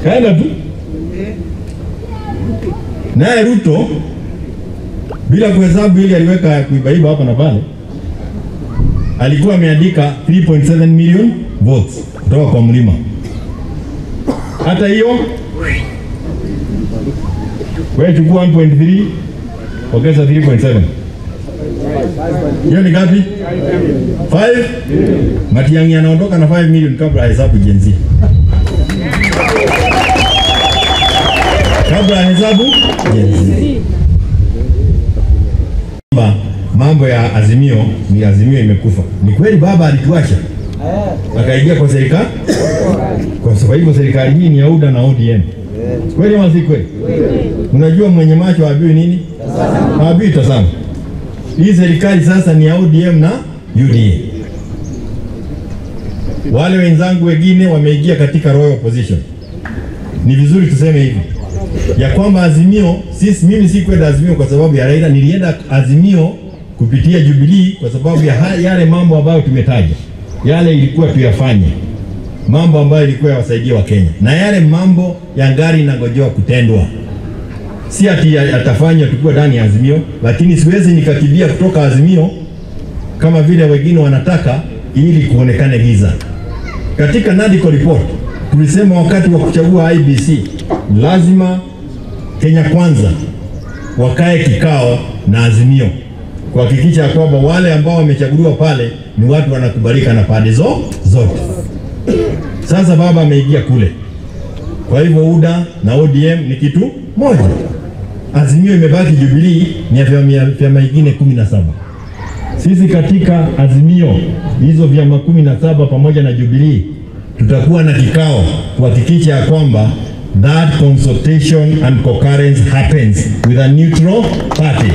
Kaenda tu. Naye Ruto bila kuhesabu ile aliweka kuibaiba hapa na pale, alikuwa ameandika 3.7 million votes kutoka kwa mlima. Hata hiyo wewe chukua 1.3 ongeza 3.7. Hiyo ni ngapi? 5. Matiang'i anaondoka na 5 million kabla hesabu Gen Z. Kabla hesabu Gen Z. Mambo ya Azimio ni Azimio imekufa. Ni kweli baba alituacha akaingia kwa serikali. Kwa sababu hivyo serikali hii ni ya UDA na ODM. Kweli ama si kweli? Unajua mwenye macho haambiwi nini? Haambiwi tazama. Hii serikali sasa ni ya ODM na UDA. Wale wenzangu wengine wameingia katika royal opposition. Ni vizuri tuseme hivi ya kwamba Azimio, sisi, mimi si kwenda Azimio kwa sababu ya Raila, nilienda Azimio kupitia Jubilee kwa sababu ya yale mambo ambayo tumetaja. Yale ilikuwa tuyafanye, mambo ambayo ilikuwa yawasaidia wa Kenya, na yale mambo ya ngari inangojewa kutendwa. Si ati atafanywa tukiwa ndani ya Azimio, lakini siwezi nikakimbia kutoka Azimio kama vile wengine wanataka ili kuonekane giza. Katika NADCO report tulisema wakati wa kuchagua IBC lazima Kenya Kwanza wakae kikao na Azimio kuhakikisha kwamba wale ambao wamechaguliwa pale ni watu wanakubalika na pande zote. Sasa baba ameingia kule. Kwa hivyo UDA na ODM ni kitu moja. Azimio imebaki Jubilee ni vyama vingine 17. Sisi katika Azimio hizo vyama 17 pamoja na Jubilee tutakuwa na kikao kuhakikisha kwamba that consultation and concurrence happens with a neutral party.